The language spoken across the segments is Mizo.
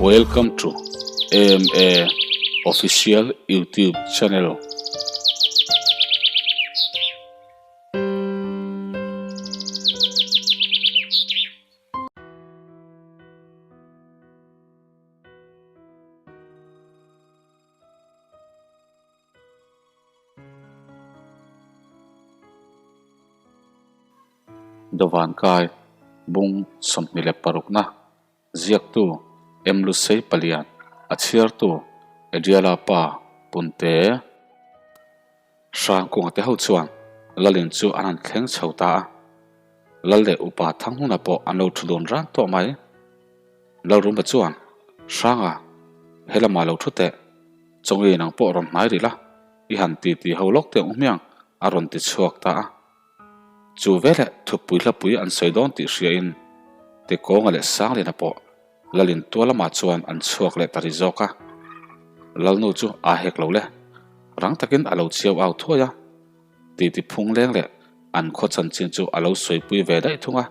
Welcome to AMA Official YouTube channel. Dawvan kai bung 26na ziaktu M Lusei Palian a chhiartu Ediala pa Punte Hrangkunga te ho chuan Lalin chu an han thleng chho ta a, Lal leh upa Thanghuna pawh an lo thu dun ran tawh mai. Lalrumba chuan, Hranga, he lamah lo thu teh, chawngi nang pawh rawn hnai rih la, i han ti ti ho lawk teh ang hmiang, a rawn ti chhuak ta a. Chu veleh thupui hlapui an sawi dawn tih hriain Tekawnga leh Sangliana pawh Lalin tua lamah chuan an chhuak leh ta ri zawk a. Lalnu chu aa hek lo le, rang takin a lo chiau au thuai a. Titi phung leng leh an khaw chanchin chu a lo sawipui ve daih thung a.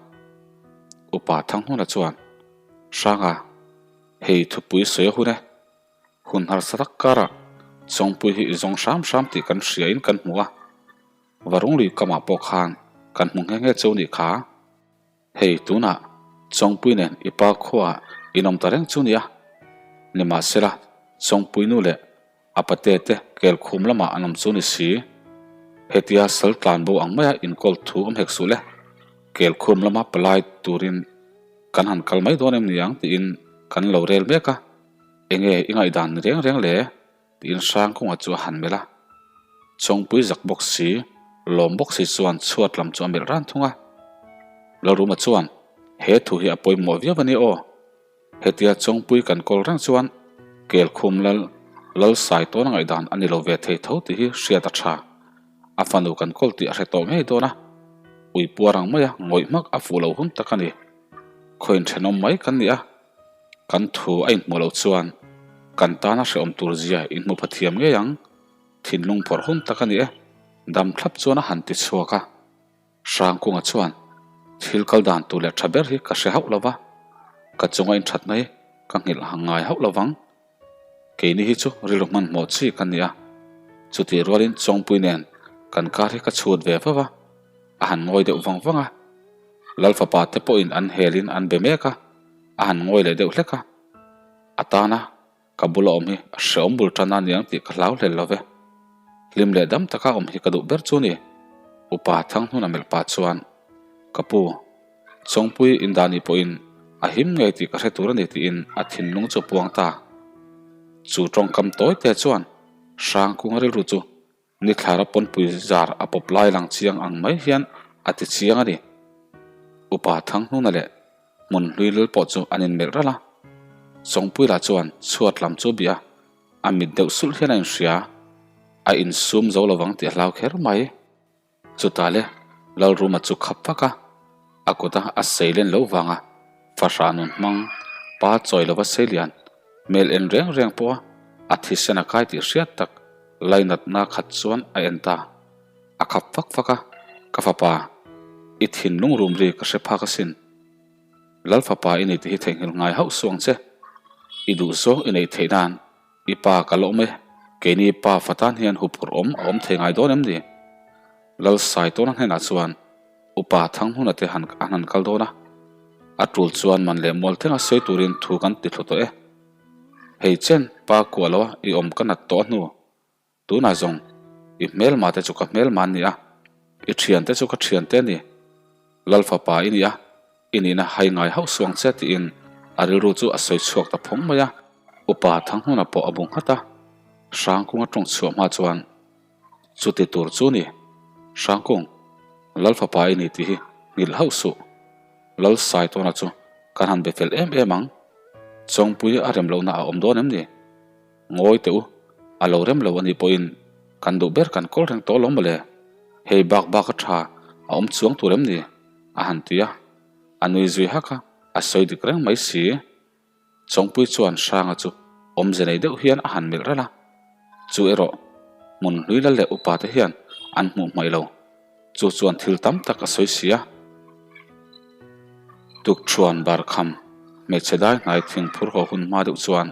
Upa Thanghuna chuan, Hranga, hei thupui sawi a hun e. Hun harsa tak karah Chawngpui hi i zawng hram hram tih kan hriain kan hmu a. Varunglui kamah pawh khan kan hmu nghe nghe cheu nih kha. Hei tunah Chawngpui nen i pa khuaah in awm ta reng chu nia. Nimahsela Chawngpui nu leh a pate te kel khum lamah an awm chu ni si. Hetia sal tlan bo ang maia inkawl thu awm hek suh le. Kel khum lama palai turin kan han kal mai dawn em niang tiin kan lo rel mek a. Enge i ngaihdan ni reng reng le? Tiin Hrangkunga chu a han melh a. Chawngpui zak bawk si, lawm bawk si chuan chhuat lam chu a melh ran thung a. Lalruma chuan, He thu hi a pawimawh viau a ni aw. Hetia Chawngpui kan kawl reng chuan Kelkhum lal lal sai tawn a ngaihdan a ni lo ve thei tho tih hi hriat a tha. A fanu kan kawl tih a hre tawh ngei dawn a. Ui puar ang maia ngawih hmak a fuh lo hun tak a ni. Khawiin thenawm mai kan ni a. Kan thu a inhmuh loh chuan kan tana hrehawm tur zia inhmu pha thiam ngei ang. Thinlung phawrh hun tak a ni e. Dam thlap chuan a han ti chhuak a. Hrangkunga chuan, Thil kal dan tur leh tha ber hi ka hre hauh lo va, ka chunga inthat mai ka nghilh hang ngai hauh lo vang. Keini hi chu rilru hmanhmawh chi ka ni a, chutih rualin Chawngpui nen kan kar hi ka chhut ve vauh a, a han ngawi deuh vang vang a. Lalfapa te pawhin an helin an be mek a, a han ngawi leh deuh hlek a. A tana ka bula awm hi a hreawm bul tan a niang tih ka hlau hlel lo ve. Hlim leh dam taka awm hi ka duh ber chu ni. Upa Thanghnuna melh pah chuan, Ka pu, Chawngpui indani pawhin a him ngei tih ka hre tur a ni tiin a thinlung chu a puang ta. Chu tawngkam tawi te chuan Hrangkunga rilru chu nithlara pawnpui zar a pawp lai lang chiang ang mai hian a ti chiang a ni. Upa Thanghnuna leh Hmunhlui lal pawh chu an inmelh ralh a. Chawngpui lah chuan chhuat lam chu bih a, a mit deuh sulh hian a inhria. A insum zo lovang tih a hlau kher mai. Chutah le Lalruma chu khap vak a, a kuta a seilen lo vanga fahrah nun hmang pa chawi lova seilian hmel en reng reng pawha a thisen a kai tih hriat tak lainatna khat chuan a en ta. A khap fak fak a, Ka fapa, i thinlung rum ri ka hre phak asin. Lal fapa i nei tih hi theihnghilh ngai hauh suh ang che. I duhzawng i neih theih nan I pa ka la awm e, keini pa fa tan hian huphurh awm a awm thei ngai dawn em ni? Lal Saitawna hnenah chuan Upa Thanghuna te han an han kal dawn a, a tul chuan man leh mual thlenga sawi turin thu kan ti thlu tawh e. Hei chen pa kuah loa i awm ka nat tawh a hnu. Tunah zawng i hmelma te chu ka hmelma an ni a, i thiante chu ka thiante a ni. Lal fapa i ni a, i nihna hai ngai hauh suang che tiin a rilru chu a sawi chhuak ta phawng mai a. Upa Thanghuna pawh a bu nghat a, Hrangkunga tawng chhuah hma chuan chuti tur chu ni, Hrangkung, Lal fapa i ni tih hi nghilh hauh suh. Lal Saitawna chu kan han be fel em em ang, Chawngpui a rem lohna a awm dawn em ni? Ngawi teh u, a lo rem lo a nih pawhin kan duh ber kan kawl reng tawh alawm mawle, hei bak bak a tha a awm chuang tur em ni? a han ti a, a nui zui hak a, a sawi dik reng mai si. Chawngpui chuan Hranga chu awmze nei deuh hian a han melh ralh a, chu erawh hmun hlui lal leh upa te hian an hmuh hmaih lo, chu chuan thil tam tak a sawi si a. Tukṭhuan bar kham. Hmeichhe dai hnai thing phur haw hun hma deuh chuan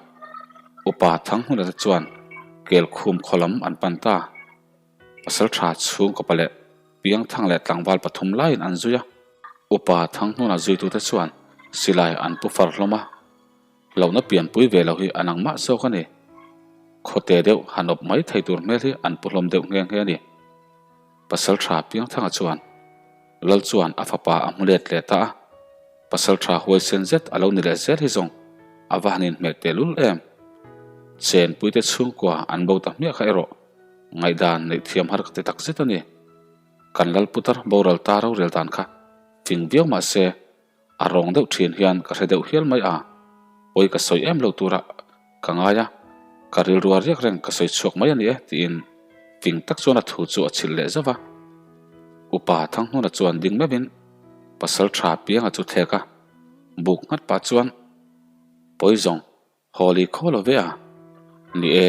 Upa Thanghmuna te chuan Kelkhum khaw lam an pan ta. Pasaltha chhungkawpa leh Piangthang leh tlangval pathum laiin an zui a. Upa Thanghmuna zuitute chuan silai an pu far hlawm a. Hlauhna pianpui ve lo hi a nangmah zawk a ni. Khawte deuh han awp mai thei tur hmel hi an pu hlawm deuh nghe nghe a ni. Pasaltha Piangthanga chuan Lal chuan a fapa a hmu let leh ta a, Pasaltha huaisen zet a lo ni leh zel hi zawng a va han inhmeh tehlul em. Chenpuite chhungkua an bo ta hmiah kha erawh ngaihdan neih thiam har ka ti tak zet a ni. Kan Lal putar boral ta rorel dan kha fing viau mah se, A rawng deuh thin hian ka hre deuh hial mai a, pawi ka sawi em lo tura ka ngai a, ka rilrua riak reng ka sawi chhuak mai a ni e tiin fing tak chuan a thu chu a chhilh leh zauh va. Upa Thanghnuna chuan ding meuhin pasal tha pianga chu thlek a, buk nghat pah chuan pawi zawng Hawli khaw lo ve a? Ni e,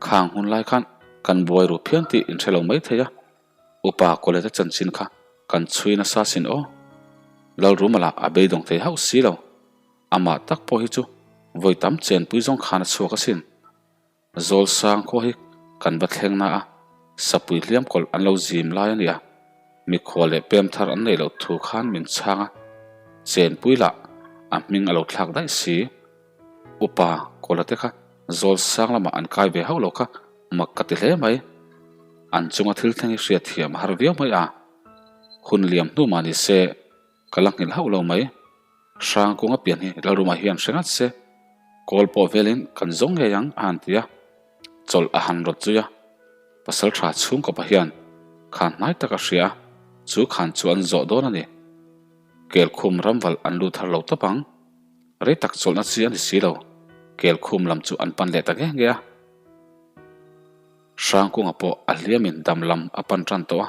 khang hun lai khan kan buai ru phian tih inhre lo mai thei a, upa Kawleta chanchin kha kan chhui nasa sin aw. Lalruma lah a beidawng thei hauh si lo, amah tak pawh hi chu vawi tam chenpui zawng khan a chhuak asin. Zawlsang khua hi kan va thleng na a, sapui hliam kawlh an lo zim lai a nia, mikhual leh pem thar an neih loh thu khan min chhang a, chenpui lah a hming a lo thlak daih si. Upa Kawla te kha Zawlsang lamah an kai ve hauh lo kha mak ka ti hle mai. An chunga thil thleng hi hriat thiam a har viau mai a, hun liam hnu mah ni se ka la nghilh hauh lo mai. Hrangkunga pian hi Lalruma hian hre ngat se, kawl pawh velin kan zawng ngei ang a han ti a, chawlh a han rawt zui a. Pasal tha chhungkawpa hian khan hnai tak a hria a, chu khan chu an zawh dawn a ni. Kelkhum ramvalh an lut har lo tawp ang. Rei tak chawlhna chi a ni si lo, Kelkhum lam chu an pan leh ta nge nge a. Hrangkunga pawh a hliamin dam lam a pan tan tawh a.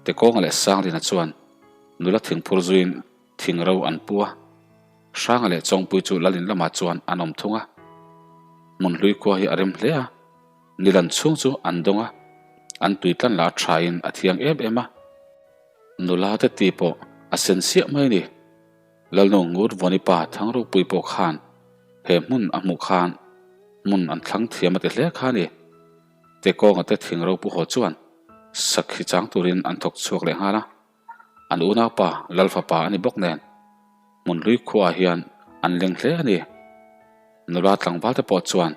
Tekawnga leh Sanglina chuan nula thingphur zuiin thing ro an pu a. Hranga leh Chawngpui chu Lalin lamah chuan an awm thung a. Hmunhlui khua hi a rem hle a, nilan chhung chu an dawng a, an tui tlan lah a thain a thiang em em a. Nula te ti pawh a sen siah mai a ni. Lalnu Ngur Vawnipa Thangropui pawh khan he hmun a hmuh khan hmun an thlang thiam a ti hle kha a ni. Tekawnga te thing ropu haw chuan sakhi chang turin an thawk chhuak leh nghal a. An unaupa Lalfapa a ni bawk nen hmun hlui khuaah hian an leng hle a ni. Nula tlangval te pawh chuan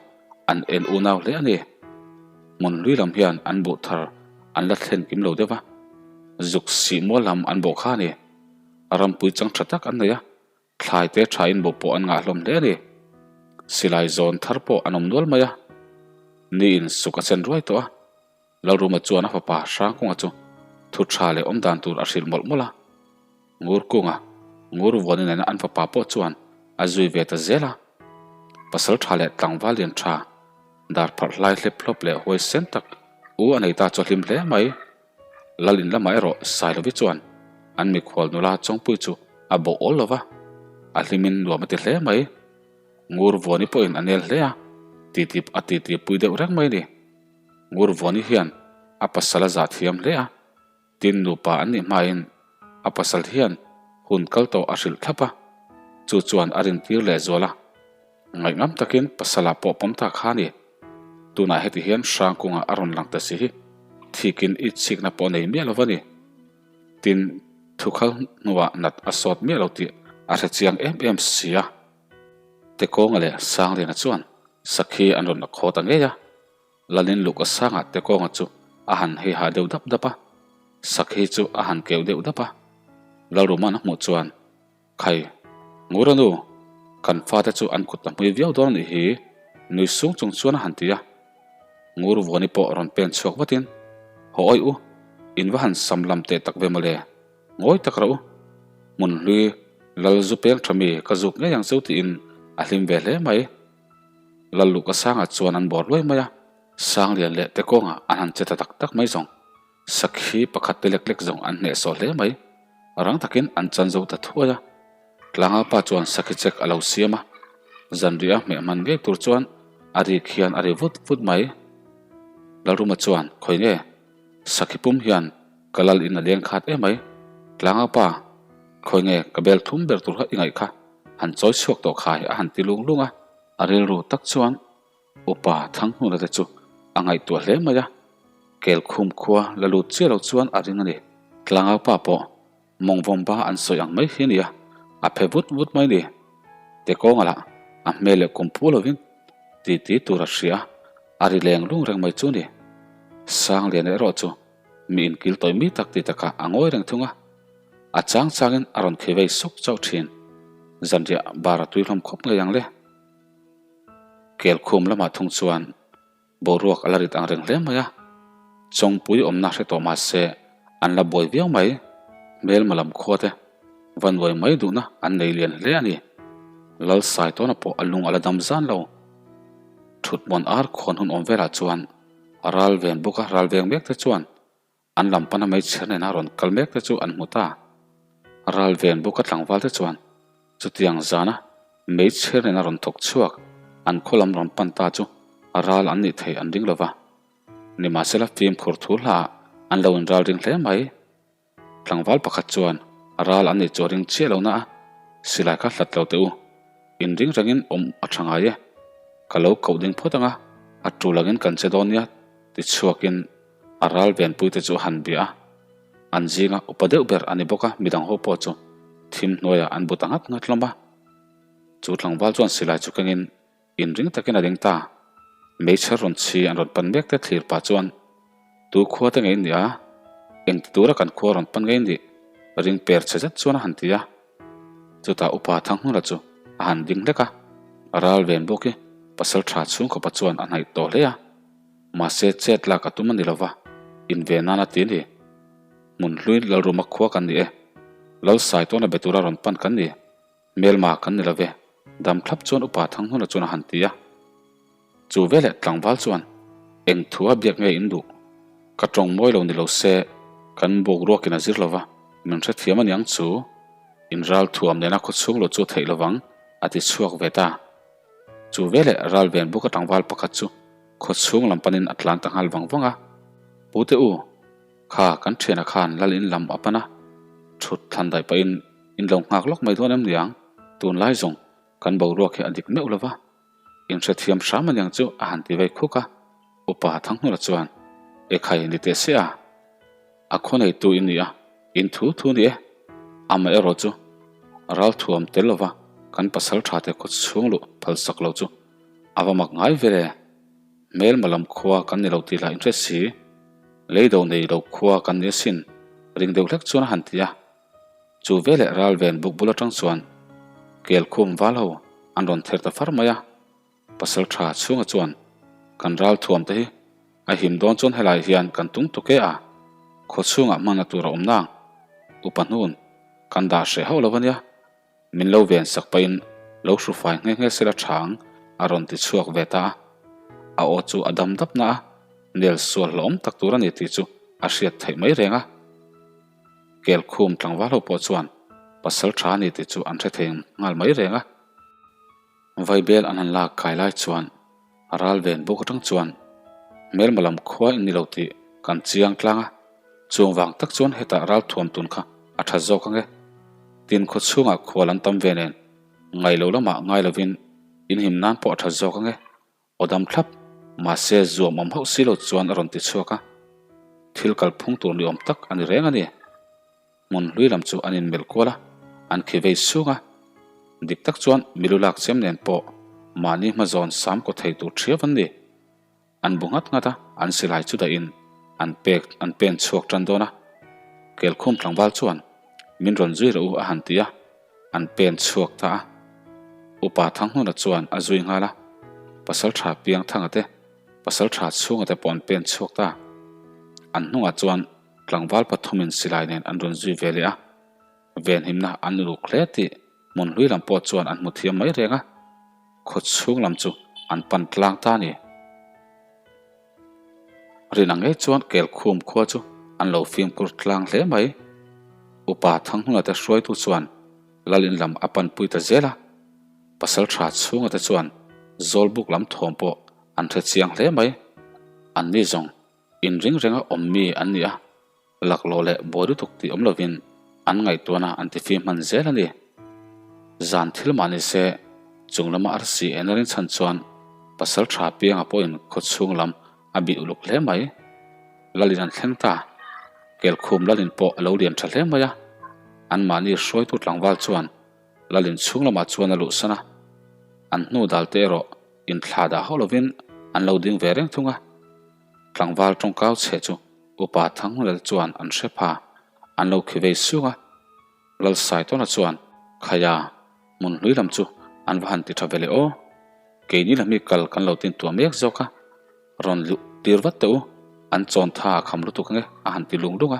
an en unau hle a ni. Hmun hlui lam hian an buh thar an la thlen kim lo deuh va, zuk sih mual lam an bawh kha a ni. Rampui chang tha tak an nei a, thlai te tha in buh pawh an ngah hlawm hle a ni. Silai zawn thar pawh an awm nual mai a, ni in suk a chen ruai tawh a. Lalruma chuan a fapa Hrangkunga chu thu tha leh awm dan tur a hrilh mawlh mawlh a. Ngurkunga, Ngurvuani nena an fapa pawh chuan a zui ve ta zel a. Pasal tha leh tlangval lian tha, dar pharh hlai hlep hlawp leh huaisen tak u a nei ta chu a hlim hle mai. Lal in lamah erawh Sailovi chuan an mikhual nula Chawngpui chu a bawh awl lo va, a hlimin nuam a ti hle mai. Ngurvuani pawhin a nel hle a, titi a titi pui deuh reng mai a ni. Ngurvuani hian a pasal a zah thiam hle a, tin nupa an nih hmain a pasal hian hun kal tawh a hrilh thlap a, chu chuan a rintir leh zual a. Ngaihngam takin pasala pawh pawm ta kha a ni. Tunah heti hian Hrangkunga a rawn lang ta si hi thikin i chhikna pawh nei miah lo va ni. Tin, thukhal hnuah nat a sawt miah lo tih a hre chiang em em si a. Tekawnga leh Sangliana chuan sakhi an rawn la khaw ta ngei a. Lalin luk a sangah Tekawnga chu a han hei ha deuh dap dap a, sakhi chu a han keuh deuh dap a. Lalruma'n a hmuh chuan Khai, Ngura nu, kan fate chu an kut a hmui viau dawn a nih hi, nui sung chung chuan a han ti a. Ngur Vuani pawh rawn pen chhuak vatin, Haw awih u, in va han sam lam teh tak ve mawle, ngawi tak rah u. Hmun hlui Lal zu peng tha mi ka zuk ngei ang cheu tiin a hlim ve hle mai. Lal Luka sangah chuan an bawr luai mai a, Sanglian leh Tekawnga an han che ta tak tak mai zawng. Sakhi pakhat te lek lek zawng an hnehsawh hle mai. Rang takin an chan zo ta thuai a. Tlanga pa chuan sakhi chek a lo siam a. Zanriah a hmeh hman ngei tur chuan a rik hian a ri vut vut mai. Lalruma chuan, Khawi nge? Sakhi pum hian ka lal in a leng khat em mai. Tlanga pa, khawi nge ka bel thum ber tur kha i ngaih kha? han chawi chhuak tawh khai a han ti lung lung a. A rilru tak chuan Upa Thanghnuna te chu a ngaihtuah hle mai a, Kelkhum khua la lut chiah lo chuan a ring a ni. Tlangau pa pawh mawngvawmba an sawi ang mai hi a nia, a phe vut vut mai ni. Tekawnga lah a hmel leh kum phu lovin titi tur a hria a, a ri leng lung reng mai chu a ni. Sangliana erawh chu mi inkil tawih mi tak ti takah a ngawi reng thung a, a chang changin a rawn khi vei suk chauh thin. Zanriah bar a tui hlawm khawp ngei ang le. Kelkhum lamah thung chuan boruak a la rit ang reng hle mai a, Chawngpui awmna hre tawh mah se an la buai viau mai. Hmelma lam khua te va nuai mai duhna an nei lian hle a ni. Lalsaitawna pawh a lung a la dam zan lo. Thutmuan ar khawn hun awm velah chuan ral ven bawk a, ral veng mek te chuan an lam pana meichher nena rawn kal mek te chu an hmu ta. Ral ven bawk a tlangval te chuan chutiang zana meichher nena rawn thawk chhuak an khaw lam rawn pan ta chu ral an nih thei an ring lo va. Nimahsela fimkhur thu hlaah an lo inral ring hle mai. Tlangval pakhat chuan ral an nih chu a ring chiah lo na a, silai kha hlat lo teh u, inring rengin awm a tha ngai e, ka lo koh ding phawt ang a, a tul angin kan che dawn nia ti chhuakin a ral venpuite chu a han bia a, an zinga upa deuh ber a ni bawk a, midang ho pawh chu thim hnuaiah an bu ta ngat ngat hlawm a. Chu tlangval chuan silai chu kengin Inring takin a ding ta. Meichher rawn chhi an rawn pan mek te thlir pah chuan, Tu khua te ngei nia, engti tura kan khua rawn pan ngei nih? Ring per chhe zet chuan a han ti a. Chutah Upa Thanghmula chu a han ding hlek a, ral ven bawk i pasal tha chhung khawpa chuan a hnaih tawh hle a. Mahse chet lak a tum a ni lova, inve nan a ti a ni. Hmun hlui Lalruma khua kan ni e, Lalsaitawna be tura rawn pan kan ni. Hmelma kan ni lo ve, dam thlap chuan Upa Thanghmuna chuan a han ti a. Chu veleh tlangval chuan, Eng thu a biak nge in duh? Ka tawng mawi lo ni lo se, kan buk ruakin a zir lo va, min hrethiam a niang chu. In ral thuam nena khaw chhung lo chu a theih lovang, a ti chhuak ve ta. Chu veleh ral ven buka tlangval pakhat chu khaw chhung lam panin a tlan ta nghal vang vang a. Pute u, kha kan thiana khan lal in lam a pan a, thut thlan daih pahin In lo nghak lawk mai dawn em niang? Tunlai zawng kan boruak hi a dik meuh lova, in hrethiam hram aniang chu a han ti vei khuk a. Upa Thanghmula chuan, Ekhai ni teh se a, a khaw neitu in ni a, in thu thu ni e. Amaherawh chu ralthuam tel lova kan pasal tha te khaw chhung luh phalsak lo chu a va mak ngai vel e. Hmelma lam khua kan ni lo tih lah in hre si, leido nei lo khua kan ni asin, ring deuh hlek chuan a han ti a. Chu veleh ral ven buk bul atang chuan Kelkhum val ho an rawn ther ta far mai a, pasal tha chhunga chuan kan ral thuam te hi a him dawn chuan helai hian kan tung tuk e a, khaw chhungah hmanna tur a awm nang, upa hnun kan dah hreh hauh lo a nia. Min lo ven sak pahin lo hru fai nghe nghe sela chhang a rawn ti chhuak ve ta a. A aw chu a dam dap na a, nel sual hlawm tak tur a ni tih chu a hriat theih mai reng a. Kelkhum tlangval ho pawh chuan pasal tha a ni tih chu an hre thei nghal mai reng a. Vaibel an han lak kai lai chuan ral ven buk atang chuan hmelma lam khua in ni lo tih kan chiang tlang a, chung vang tak chuan hetah ral thuam tun kha a tha zawk ang e. Tin khaw chhungah khual an tam ve nen ngaih lo lamah ngai lovin inhim nan pawh a tha zawk ang e. Aw dam thlap, mahse zuam awm hauh si lo chuan a rawn ti chhuak a, thil kalphung tur ni awm tak a ni reng a ni. Hmun hlui lam chu an inmelh kual a, an khi vei sung a. Dik tak chuan milu lak chem nen pawh mahni hma zawn sam kaw thei tur thiau an ni. An bu nghat nghat a, an silai chu dahin an pek an pen chhuak tan dawn a. Kelkhum tlangval chuan min rawn zui rawh u a han ti a, an pen chhuak ta a. Upa Thanghmuna chuan a zui nghal a, Pasaltha Piangthanga te, Pasaltha Chhunga te pawh an pen chhuak ta. An hnungah chuan Tlangval pathumin silai nen an rawn zui ve leh a, venhimna an uluk hle tih hmun hlui lam pawh chuan an hmu thiam mai reng a, khaw chhung lam chu an pan tlang ta a ni. Rin ang ngei chuan Kelkhum khua chu an lo fimkhur tlang hle mai. Upa Thanghmuna te hruaitu chuan Lalin lam a panpui ta zel a, pasal tha chhunga te chuan Zawlbuk lam thawm pawh an hre chiang hle mai. Anni zawng Inring renga awm mi an ni a, laklawh leh buai lutuk tih awm lovin an ngaihtuahna an tifim hman zel a ni. Zan thil mah ni se, chung lama arsi en a rinchhan chuan pasal tha pianga pawhin khaw chhung lam a bih uluk hle mai. Lalin an thleng ta. Kelkhum Lalin pawh a lo lian tha hle mai a. Anmahni hruaitu tlangval chuan Lalin chhung lamah chuan a luhsan a. An hnu dal te erawh inthla dah hauh lovin an lo ding ve reng thung a. Tlangval tawngkau chhe chu Upa Thanglel chuan an hre pha, an lo khi vei sung a. Lalsaitawna chuan, Khaia, hmun hlui lam chu an va han ti tha ve le aw. Keini lam hi kal kan lo tin tuah mek zawk a, rawn luh tir vat teh u, an chawn tha a kham lutuk ange a han ti lung lung a.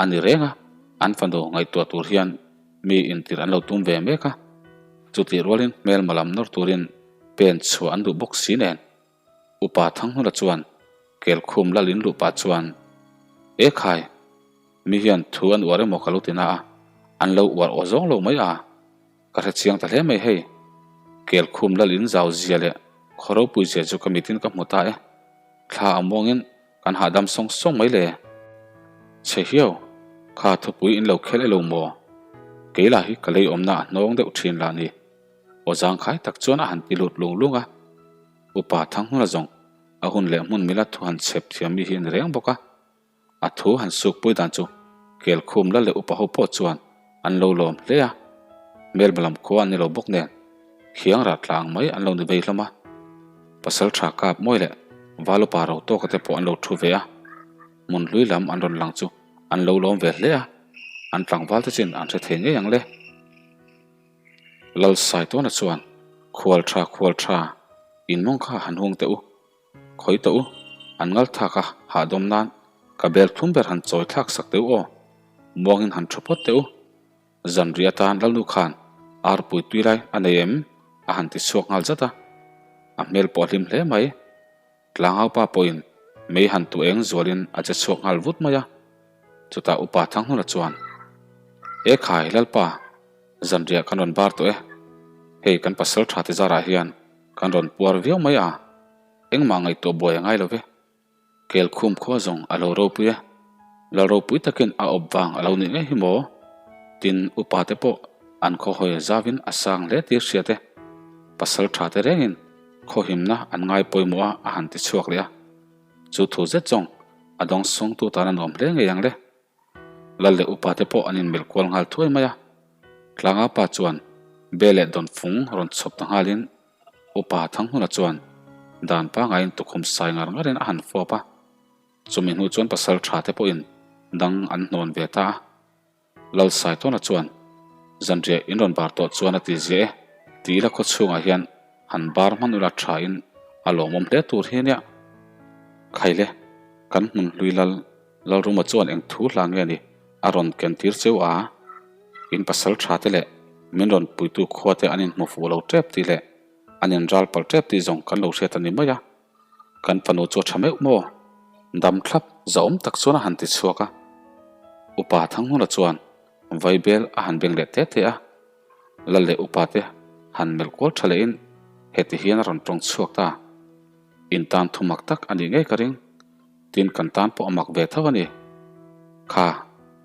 A ni reng a, an fanu ngaihtuah tur hian mi intir an lo tum ve mek a. Chutih rualin hmelma lam nawr turin pen chhuah an duh bawk si nen. Upa Thanghmula chuan Kelkhum lal in luh pah chuan, E khai, mi hian thu an uar emaw ka lo ti na a, an lo uar aw zawng lo mai a, ka hre chiang ta hle mai hei. Kelkhum lal in zau zia leh khaw ropui zia chu ka mitin ka hmu ta e, thla a muangin kan hahdam sawng sawng mai le. Chhe hiau, kha thupui in lo khel e lo maw? Kei lah hi ka lei awmna a hnawng deuh thin lah ni. Aw zangkhai tak chuan a han ti lut lung lung a. Upa Thanghmula zawng a hun leh hmun mila thu han chhep thiam mi hi a ni reng bawk a. A thu han sukpui dan chu Kelkhum lal leh upa ho pawh chuan an lo lawm hle a. Hmelma lam khua an ni lo bawk nen khiang rah tla ang mai an lo ni vei hlawm a. Pasal tha kap mawi leh val upa ro tawka te pawh an lo thu ve a. Hmun hlui lam an rawn lang chu an lo lawm ve hle a. An tlangval te chin an hre thei ngei ang le. Lalsaitawna chuan, Khual tha, khual tha, in mawng kha han hung teh u, khawi tawh u, an ngal thak a, hahdawm nan ka bel thlum ber han chawi thlak sak teh u aw, muangin han thu phawt teh u. Zanri atan Lalnu khan arpui tui lai a nei em? a han ti chhuak nghal zat a, a hmel pawh a hlim hle mai. Tlangaupa pawhin mei han tu eng zualin a che chhuak nghal vut mai a. Chutah Upa Thanghmuna chuan, E khai, Lalpa, zanriah kan rawn bar tawh e. Hei kan pasal tha te zarah hian kan rawn puar viau mai a, engmah ngaihtuah buai a ngai lo ve. Kelkhum khua zawng a lo ropui e. Lal ropui takin a awp vang a lo nih ngei hi maw? Tin, upa te pawh an khawhawi zavin a sang hle tih hriat e. Pasal tha te rengin Khawhimna an ngai pawimawh a a han ti chhuak leh a. Chu thu zet zawng a dawng sawngtu tan a nuam hle ngei ang le. Lal leh upa te pawh an inmelh kual nghal thuai mai a. Tlanga pa chuan be leh dawnfung rawn chhawp ta nghalin upa Thanghmuna chuan dan pangaiin tukhum sai ngar ngarin a han fawp a. Chumi hnu chuan pasal tha te pawhin dang an hnawn ve ta a. Lalsaitawna chuan, Zanriah in rawn bar tawh chuan a ti ziah e, ti ila khaw chhungah hian han bar hman ula thain a lawmawm hle tur hi ania. Khaile, kan hmun hlui lal Lalruma chuan eng thu hla nge ni a rawn ken tir cheu a? In pasal tha te leh min rawn puitu khua te an inhmu fuh lo tep tih leh an inral palh tep tih zawng kan lo hriat a ni mai a. Kan fanu chu a tha meuh maw? Dam thlap zahawm tak chuan a han ti chhuak a. Upa Thanghmuna chuan vaibel a han beng leh te te a. Lal leh upa te han melh kual tha lehin heti hian a rawn tawng chhuak ta. In tan thu mak tak a nih ngei ka ring. Tin kan tan pawh a mak ve tho a ni. Kha,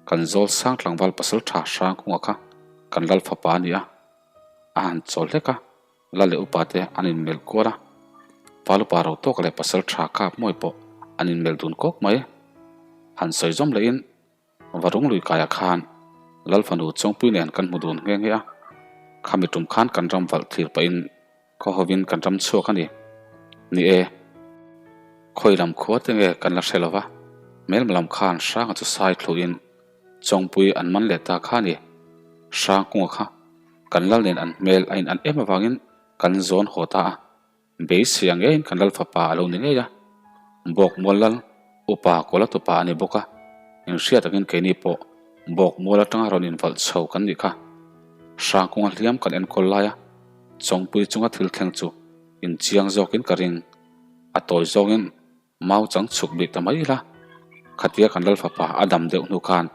kan zawl sang tlangval pasal tha hrang kawngah kha kan lal fapa a ni a. A han chawl hlek a. La leh upa te an inmelh kual a, Val upa ro tawk leh pasal tha kap mawi pawh an inmelh dun kawk mai. Han sawi zawm lehin Varung lui kaiah khan Lal fanu Chawngpui nen kan hmu dun nghe nghe a, khami tum khan kan ram valh thlir pahin khaw hovin kan ram chhuak a ni. Ni e, khawi lam khua te nge kan la hre lo va, hmelma lam khan Hranga chu sai thluin Chawngpui an man leh ta kha a ni. Hrangkunga kha Kan lal nen an hmel a in an em avangin kan zawn haw ta a, beisei ang ngeiin kan lal fapa a lo ni ngei a. Bawk mual lal upa Kawla tupa a ni bawk a, inhriat angin keini pawh bawk mual atanga rawn invalh chho kan nih kha. Hrangkunga hliam kan enkawl laia Chawngpui chunga thil thleng chu inchiang zawkin ka ring, a tawi zawngin Mau chang chhuk bik ta mai ila, khatia kan lal fapa a dam deuh hnu khan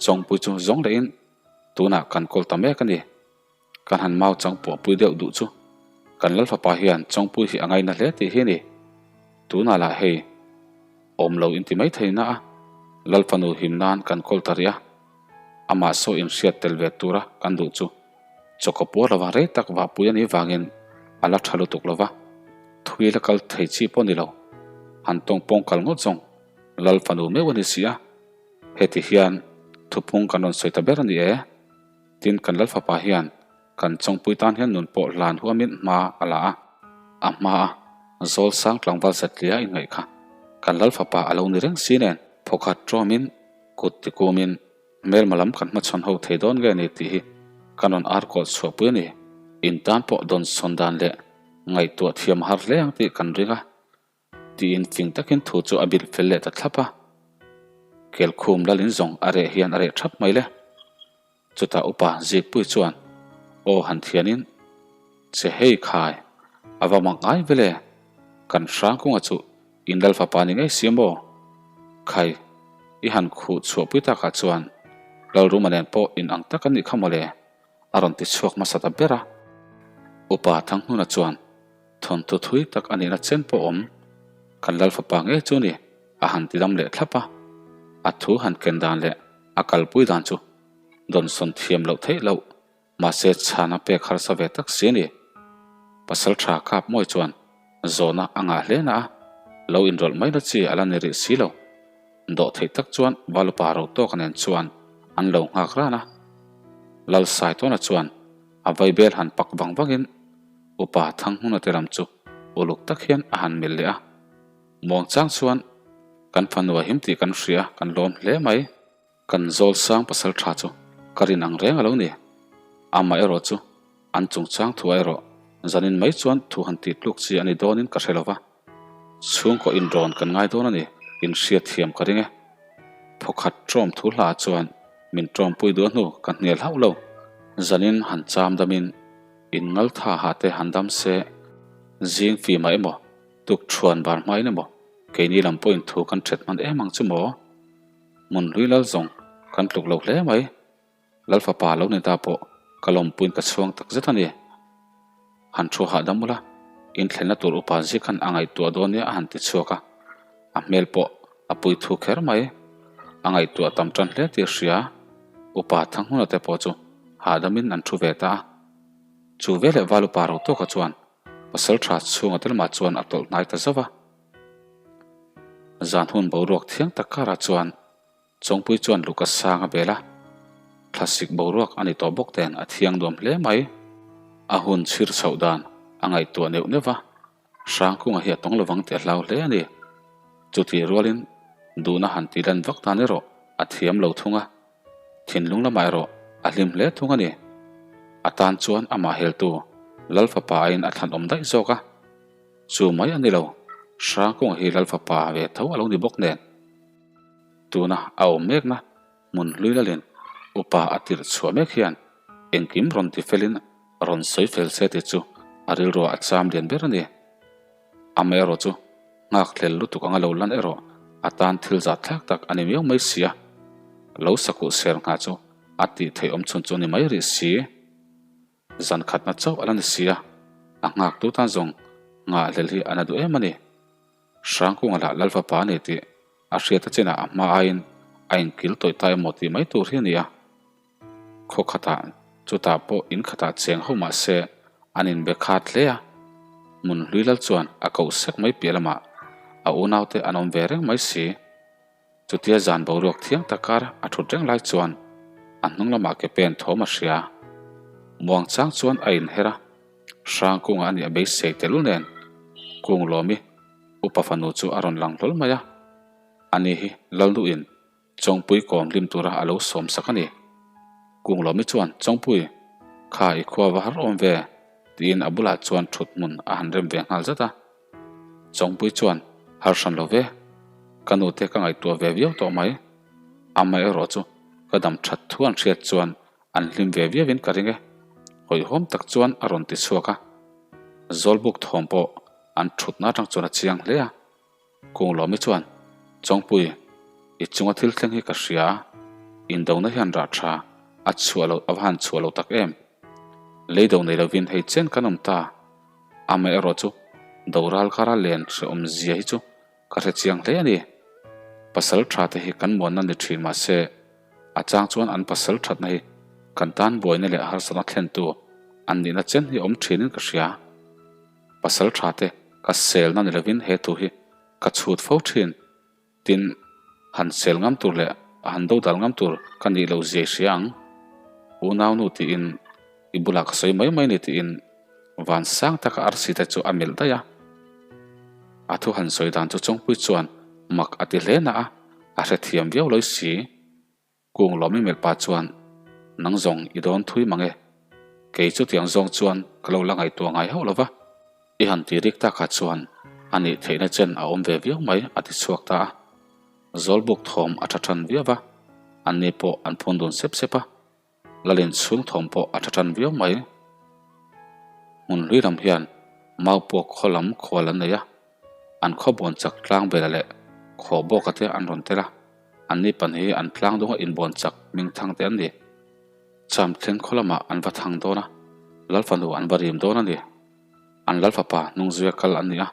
Chawngpui chu zawng lehin tunah kan kawl ta mek a ni. Kan han mau chang puahpui deuh duh chu kan lal fapa hian Chawngpui hi a ngaina hle tih hi a ni. Tunah lah hei awm lo inti mai thei na a, lal fanu him nan kan kawl ta rih a, amah saw inhriat tel ve tura kan duh chu. Chawkaw puar lova rei tak vahpui a nih vangin a la tha lutuk lova, thui la kal thei chi pawh a ni lo. Han tawng pawng kal ngawt zawng Lal fanu meuh a ni si a. Heti hian thuphung kan rawn sawi ta ber a ni e. Tin, kan Lal fapa hian kan chawngpui tan hian nun pawh hlan huamin hma a la a. A hma a zawl sang tlangval satlia inngaih kha kan Lal fapa a lo ni reng si nen phawkhat tawmin kut tikumin Hmelma lam kan hmachhawn ho thei dawn nge ni tih hi kan rawn ar kawlh chhuahpui a ni. In tan pawh dawn sawn dan leh ngaihtuah thiam a har hle ang tih kan ring a, tiin fing takin thu chu a bilh fel leh ta thlap a. Kelkhum lalin zawng a reh hian a reh thap mai le. Chutah upa Zikpui chuan aw han thianin, Che hei khai, a va mak ngai vele, kan hrangkunga chu In lal fapa ni ngei si maw? Khai, i han khuh chhuahpui takah chuan Lalruma nen pawh in ang tak a nih kha mawle, a rawn ti chhuak hmasa ta ber a. Upa Thanghnuna chuan thawnthu thui tak a nihna chen pawh awm, kan lal fapa ngei chu ni, a han ti dam leh thlap a. A thu han ken dan leh a kalpui dan chu dawnsawn thiam loh theih loh Mahse chhan a pek harsa ve tak si a ni. Pasal tha kap mawi chuan zawhna a ngah hle na a, lo inrawlh mai na chi a la ni rih si lo. Dawh theih tak chuan Valupa ro tawka nen chuan an lo nghak ran a. Lal Saitawna chuan a vaibel han pak vang vangin Upa Thanghmuna te lam chu uluk tak hian a han melh leh a. Muangchang chuan kan fanu a him tih kan hria, kan lawm hle mai. Kan zawl sang pasal tha chu ka rin ang reng a lo ni. Amah erawh chu an chungchang thu erawh zanin mai chuan thu han tih tluk chi a ni dawnin ka hre lo va. Chhungkaw inrawn kan ngai dawn a ni, in hriat thiam ka ring e. Phawkhat ṭawm thu hla chuan min ṭawmpui duh a hnu ka hnial hauh lo. Zanin han cham damin in ngaltha ha te han dam se, zing fimah emaw, tuk ṭhuan bar hmain emaw keini lam pawhin thu kan ṭhet hman em ang chu maw? Hmun hlui lal zawng kan tluk lo hle mai. Lal fapa lo ni ta pawh ka lawmpuiin ka chhuang tak zet a ni. Han thu hahdam ula, inthlenna tur upa zik khan a ngaihtuah dawn nia a han ti chhuak a, a hmel pawh a pui thu kher mai. A ngaihtuah tam tan hle tih a hria. Upa Thanghuna te pawh chu hahdamin an thu ve ta a. Chu veleh val upa ro tawka chuan pasal tha chhunga tel mah chuan a tawlh hnai ta zauh a. Zan hun boruak thiang tak karah chuan Chawngpui chuan Luka sang a bel a, thlasik boruak a ni tawh bawk ten a thiang nuam hle mai. A hun chhir chhoh dan a ngaihtuah neuh neuh va, Hrangkunga hi a tawng lovang tih a hlau hle a ni. Chutih rualin duhna han tih lan vak dan erawh a thiam lo thung a, thinlung lamah erawh a hlim hle thung a ni. A tan chuan amah heltu Lal fapa aiin a thlanawm daih zawk a. Chu mai a ni lo, Hrangkunga hi Lal fapa ve tho a lo ni bawk nen. Tuna a awm mekna hmun hlui lalin upa a tirh chhuah mek hian engkim rawn ti felin rawn sawi fel se tih chu a rilruah a cham lian ber a ni. Amaherawh chu nghakhlel lutuk anga lo lan erawh a tan thil zah thlak tak a ni miau mai si a, lo sakuh ser nghah chu a tih theih awm chhun chu a ni mai rih si. Zan khatna chauh a la ni si a, a nghaktu tan zawng nghahhlelh hi a na duh em a ni. Hrangkunga lah Lal fapa a ni tih a hriat a chinah a hma aiin a inkil tawih ta emaw tih mai tur hi a ni a. Khaw khatah chutah pawh in khatah cheng ho mah se an inbe khat hle a, hmun hlui lal chuan a koh sek mai piah lamah a unaute an awm ve reng mai si. Chutia zan boruak thiang tak kar a thut reng lai chuan a hnung lamah ke pen thawm a hria. Muang chang chuan a inher a, Hrangkunga a nih a beisei tehlul nen Kunglawmi upa fanu chu a rawn lang hlawl mai a. Ani hi Lalnuin Chawngpui kawm hlim tura a lo sawm sak a ni. Kunglawmi chuan Chawngpui, kha i khua va har awm ve, tiin a bulah chuan thut hmun a han rem ve nghal zat a. Chawngpui chuan, Har hran lo ve, ka nute ka ngaihtuah ve viau tawh mai. Amaherawh chu ka dam that thu an hriat chuan an hlim ve viauin ka ring e. Hawihhawm tak chuan a rawn ti chhuak a. Zawlbuk thawm pawh an thutna atang chuan a chiang hle a. Kunglawmi chuan, Chawngpui, i chunga thil thleng hi ka hria a, indona hian rah tha a chhuah loh a va han chhuah lo tak em. Leido nei lovin hei chen kan awm ta. Amaherawh chu doral kara len hrehawm zia hi chu ka hre chiang hle a ni. Pasal tha te hi kan muanna ni thin mahse a chang chuan an pasal thatna hi kan tan buaina leh harsatna thlentu. An nihna chen hi awm thinin ka hria. Pasal tha te ka selna ni lovin he thu hi ka chhut fo thin. Tin, han sel ngam tur leh a han dodal ngam tur ka nih loh zia i hria ang. Unaunu tiin i bulah ka sawi mai mai ni tiin van sang taka arsi te chu a melh daih a. A thu han sawi dan chu Chawngpui chuan mak a ti hle na a, a hrethiam viau lawi si. Kung lawmi melh pah chuan, Nang zawng i dawn thui mang e. Kei chutiang zawng chuan ka lo la ngaihtuah ngai hauh lo va. I han ti rik takah chuan a nih theihna chen a awm ve viau mai a ti chhuak ta a. Zawlbuk thawm a tha than viau va, anni pawh an phun dun sep sep a. Lalin chhung thawm pawh a tha than viau mai. Hmun hlui lam hian Maupuak khaw lam khual an nei a, an khaw buan chak tlang bela leh khaw bawka te an rawn tel a, anni pan hi an tlang dunga inbuan chak hming thang te an ni. Cham thleng khaw lamah an va thang dawn a, Lalfanu an va rim dawn a ni. An Lalfapa hnungzuia kal an ni a,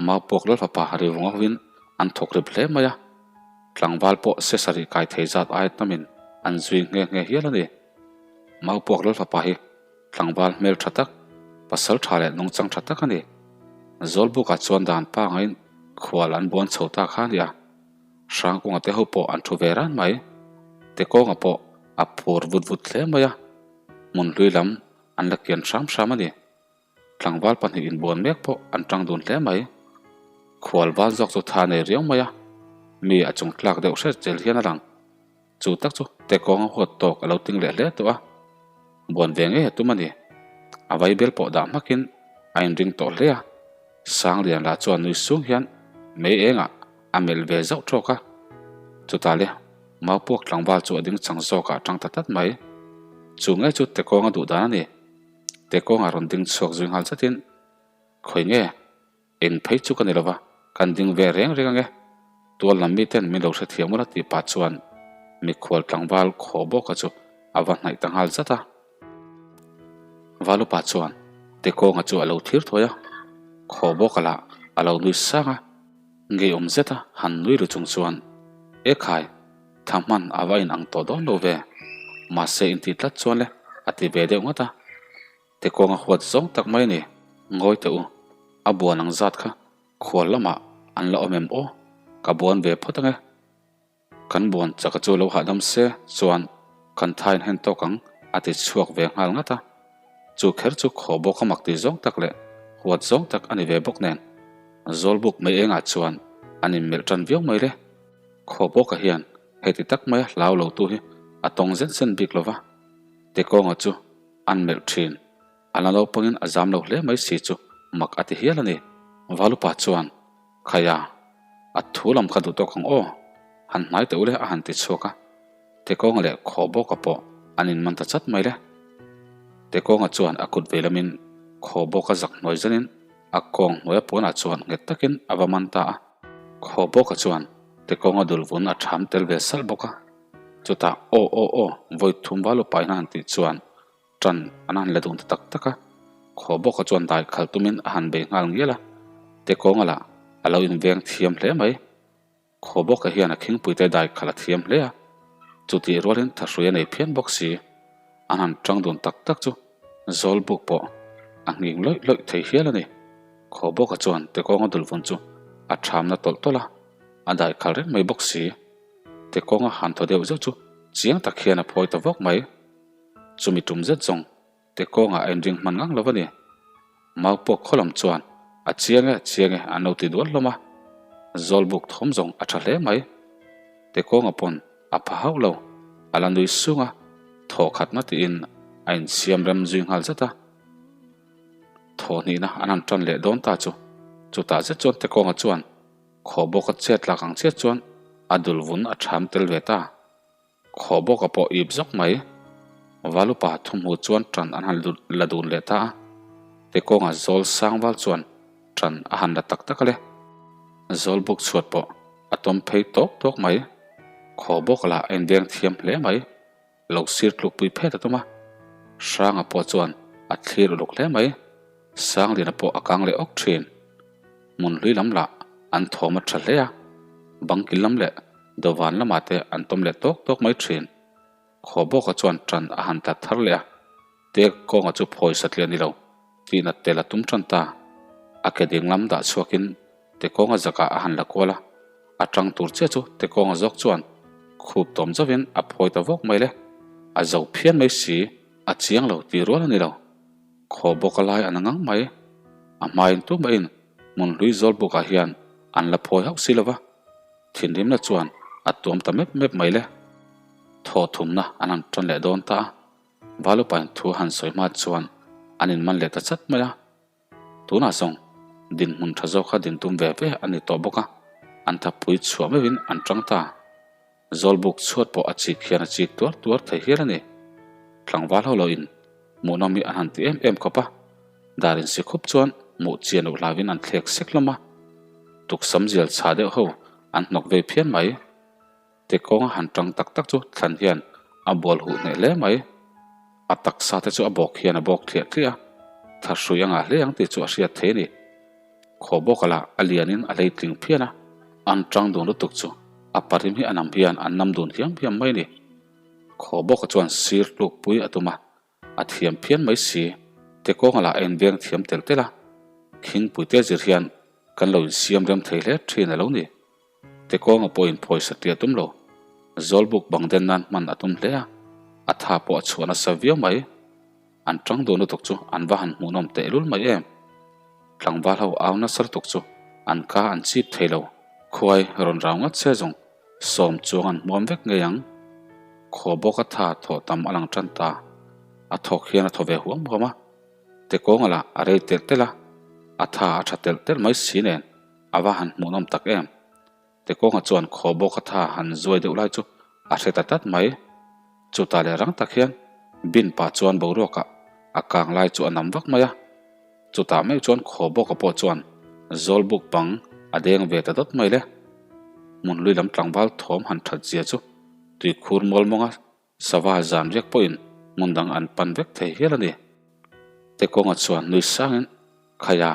Maupuak Lalfapa rivung hovin an thawk rip hle mai a, tlangval pawh se sarih kai thei zat ai tamin an zui nghe nghe hial a ni. Maupuak Lalfapa hi tlangval hmel tha tak, pasal tha leh nungchang tha tak a ni. Zawlbukah chuan dan pangain khual an buan chho ta kha a ni a, Hrangkunga te ho pawh an thu ve ran mai. Tekawnga pawh a phur vut vut hle mai a, hmun hlui lam an la kian hram hram a ni. Tlangval pahnih inbuan mek pawh an tang dun hle mai. Khual van zawk chu tha nei riau mai a, mi a chung tlak deuh hret zel hian a lang. Chu tak chu Tekawnga huat tawk a lo ting leh hle tawh a, buan ve ngei a tum a ni. A vaibel pawh dah hmakin a inring tawh hle a, Sanglian lah chuan nui sung hian mei engah a melh ve zauh tawk a. Chutah le Maupuak tlangval chu a ding chang zawkah a tang ta tlat mai. Chu ngei chu Tekawnga duh dan a ni. Tekawnga rawn ding chhuak zui nghal zatin, Khawi nge? Eng phei chu ka ni lova, kan ding ve reng reng ange. Tual lam miten min lo hrethiam ula tih pah chuan mikhual tlangval khaw bawka chu a va hnaih ta nghal zat a. Valupa chuan Tekawnga chu a lo thlir thawi a, khaw bawka lah a lo nui sang a. Ngeiawm zeta han nui ru chung chuan, E khai, tha hman a va inang tawh dawn lo ve. Mahse intih tlat chuan le a ti ve deuh ngawt a. Tekawnga huat zawng tak mai a ni. Ngawi teh u, a buan ang zat kha khual lamah an la awm em aw? Ka buan ve phawt ange. Kan buan chaka chu lo hahdam se chuan kan thain hen tawk ang a ti chhuak ve nghal ngat a. Chu kher chu khaw bawk a mak ti zawng tak leh huat zawng tak a ni ve bawk nen. Zawlbuk mai engah chuan an inmelh tan viau mai le. Khaw bawka hian heti tak maia hlau lo tu hi a tawng zen zen bik lova. Tekawnga chu an melh thin. A la naupangin a zam lo hle mai si chu mak a ti hial a ni. Valupa chuan, Khaia, a thu lam kha duh tawk ang aw, han hnai teh ule a han ti chhuak a. Tekawnga leh khaw bawka pawh an inman ta chat mai le. Tekawnga chuan a kut vei lamin khaw bawka zak hnuai zanin a kawng hnuaia puanah chuan nghet takin a va man ta a. Khaw bawka chuan Tekawnga dul vun a ṭham tel ve salh bawk a. Chutah, Aw aw aw, vawi thum valupa in a han tih chuan Ṭan an han la dun ta tak tak a, khaw bawka chuan dai khal tumin a han bei nghal ngial a, Tekawnga lah a lo inveng thiam hle mai. Khaw bawka hian a khingpuite dai khal a thiam hle a, chutih rualin thahrui a nei phian bawk si. An han ṭang dun tak tak chu Zawlbuk pawh a nghing lawih lawih thei hial a ni. Khaw bawka chuan Tekawnga dulvun chu a ṭhamna tawlh tawlh a, a dai khal reng mai bawk si. Tekawnga han thaw deuh zeuh chu chiang tak hian a phawi ta vawk mai. Chumi tum zet zawng te kawngah a inring hman ngang lo a ni. Mau pawh khaw lam chuan a chiang e, chiang e an lo ti dual hlawm a. Zawlbuk thawm zawng a tha hle mai. Te kawnga pawn a pha hauh lo, a la nui sung a, thaw khatna tiin a insiam rem zui nghal zet a. Thaw hnihna an han tan leh dawn ta chu, chutah zet chuan te kawnga chuan khaw bawka chet lak ang chiah chuan a dul vun a ṭham tel ve ta. Khaw bawka pawh ip zawk mai. Valupa thuhmu chuan ṭan an han la dun leh ta a, Tekawnga zawl sang val chuan ṭan a han la tak tak a le. Zawl buk chhuat pawh a tawm phei tawk tawk mai. Khaw bawka lah a inveng thiam hle mai. Lo sir tlukpui phet a tum a. Hranga pawh chuan a thlir uluk hle mai. Sangliana pawh a kang leh awk thin. Hmun hlui lam lah an thawm a tha hle a, bang kil lam leh dawvan lamah te an tawm leh tawk tawk mai thin. Khaw bawka chuan tan a han tlat thar leh a. Te kawnga chu phawi satliah ni lo tih nat tel a tum tan ta. A ke ding lam dah chhuakin te kawnga zakah a han la kual a, a tang tur chiah chu te kawnga zawk chuan khup tawm zauhin a phawi ta vawk mai le. A zo phian mai si, a chiang lo tih rual a ni lo. Khaw bawk a lai a na ngang mai. A hmain tumahin hmun hlui zawl bukah hian an la phawi hauh si lo va. Thinrimna chuan a tuam ta mep mep mai le. Thaw thumna an han tan leh dawn ta a. Valupain thu a han sawi hma chuan an inman leh ta chat mai a. Tunah zawng dinhmun tha zawk kha din tum ve ve a ni tawh bawk a, an thapui chhuah meuhin an tang ta. Zawlbuk chhuat pawh a chik hian a chik tuar tuar thei hial a ni. Tlangval ho loin hmuhnawm hi an han ti em em khawp a, dar insi khup chuan hmuh chian loh hlauhin an thlek sek hlawm a. Tuksam zial chhah deuh ho an hnawk vei phian mai. Te kawnga han tang tak tak chu thlan hian a bual huh hneh hle mai. A taksa te chu a bawk hian a bawk thliah thliah a, thahrui a ngah hle ang tih chu a hriat thei a ni. Khaw bawka lah a lianin a hleitling phian a, an tang dun lutuk chu a parim hi a nam hian an nam dun hiam hiam mai a ni. Khaw bawka chuan sir tlukpui a tum a, a thiam phian mai si. Te kawnga lah a inveng thiam telh telh a, khingpui te zir hian kan lo insiam rem thei hle thin a lo ni. Te kawnga pawhin pawisa tia tum lo. Zawlbuk bang den nan hman a tum hle a, a tha pawh a chhuah nasa viau mai. An tang dun lutuk chu an va han hmuhnawm tehlul mai em. Tlangval ho au nasa lutuk chu an ka an chip thei lo. Khuai rawn rau ngat se zawng sawm chuang an hmuam vek ngei ang. Khaw bawk a tha thawh tam a lang tan ta. A thawk hian a thaw ve huam huam a. Te kawnga lah a rei telh telh a, a tha a tha telh telh mai si nen. A va han hmuhnawm tak em? Tekawnga chuan khaw bawk a tha han zuai deuh lai chu a hre ta tlat mai. Chutah leh rang tak hian bin pah chuan boruakah a kang lai chu a nam vak mai a. Chutah meuh chuan khaw bawka pawh chuan zawl buk bang a deng ve ta dawt mai le. Hmun hlui lam tlangval thawm han that zia chu tuikhur mual mawnga Sava zan riak pawhin hmun dang an pan vek thei hial a ni. Tekawnga chuan nui sangin, Khaia,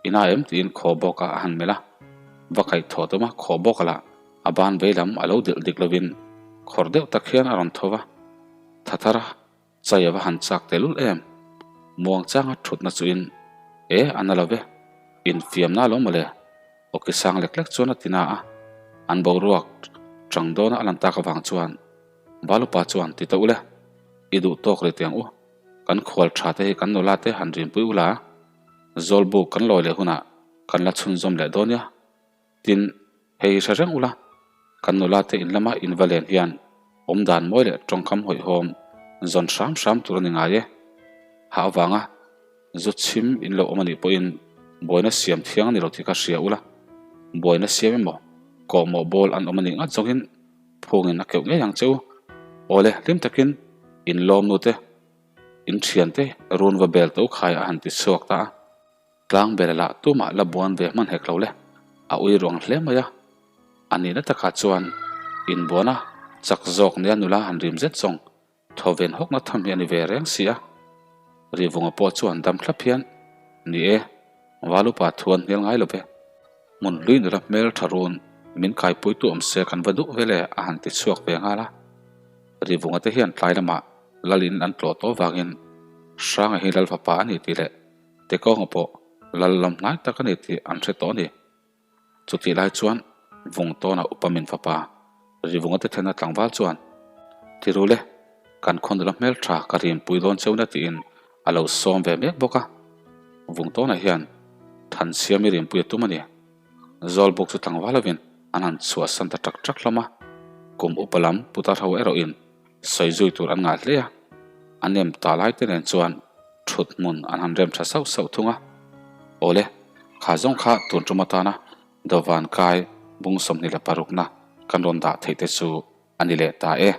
ina em tiin khaw bawka a han melh a. Va kaih thaw tum a, khaw bawka lah a ban vei lam a lo dilh dik lovin khawr deuh tak hian a rawn tho va. Thathara chai a va han chak tehlul em? Muang changa thutna chuin, E, a na lo ve. Infiamna lo mawle. Awki sang lek lek chuan a ti na a. An boruak chang dawna a lan tak avang chuan Balupa chuan ti ta ule, I duh tawk rih tiang u, kan khual tha te hi kan nula te han rinpui ula, Zawlbuk kan lawi leh hunah kan la chhunzawm leh dawn nia. Tin, hei hi hre reng ula, kan nula te in lama in va len hian awmdan mawi leh tawngkam hawihhawm zawn hram hram tur a ni ngai e. Hah avanga zu chhim in lo awm a nih pawhin buaina siam thiang a ni lo tih kha hria ula, buaina siam emaw kawhmawh bawl an awm a nih ngat zawngin Phungin a keuh ngei ang che u. Awle, hlim takin in lawm nu te, in thian te run va bel to khai a han ti chhuak ta a. Tlang bel lah tumah la buan ve hman hek lo le, a ui ruang hle mai a. A nihna takah chuan inbuana chak zawk nia nula han rim zet zawng Thawven hawkna tham hi a ni ve reng si a, Rivunga pawh chuan dam thlap hian, Ni e, Valupa thu an hnial ngai lo ve. Hmun hlui nula hmel tha run min kaipuitu awm se kan va duh vel e a han ti chhuak ve nghal a. Rivunga te hian tlai lamah lal in an tlawh tawh vangin Hranga hi lal fapa a ni tih leh Tekawnga pawh lal lam hnai tak a ni tih an hre tawh a ni. Chutih lai chuan Vungtawna upa min fapa Rivunga te thlenna tlangval chuan, Tirule, kan khaw nula hmeltha ka rinpui dawn cheu na tiin a lo sawm ve mek bawk a. Vungtawna hian Thansiami rinpui a tum a ni. Zawlbuk chu tlangval lovin an han chhuahsan ta ṭak ṭak hlawm a. Kum upa lam putar ho erawhin sawi zui tur an ngah hle a, a nem ta lai te nen chuan thut hmun an han rem tha sauh sauh thung a. Awle, kha zawng kha tun tum atana Dawvan kai bung 26 na kan rawn dah theih te chu a ni leh ta e.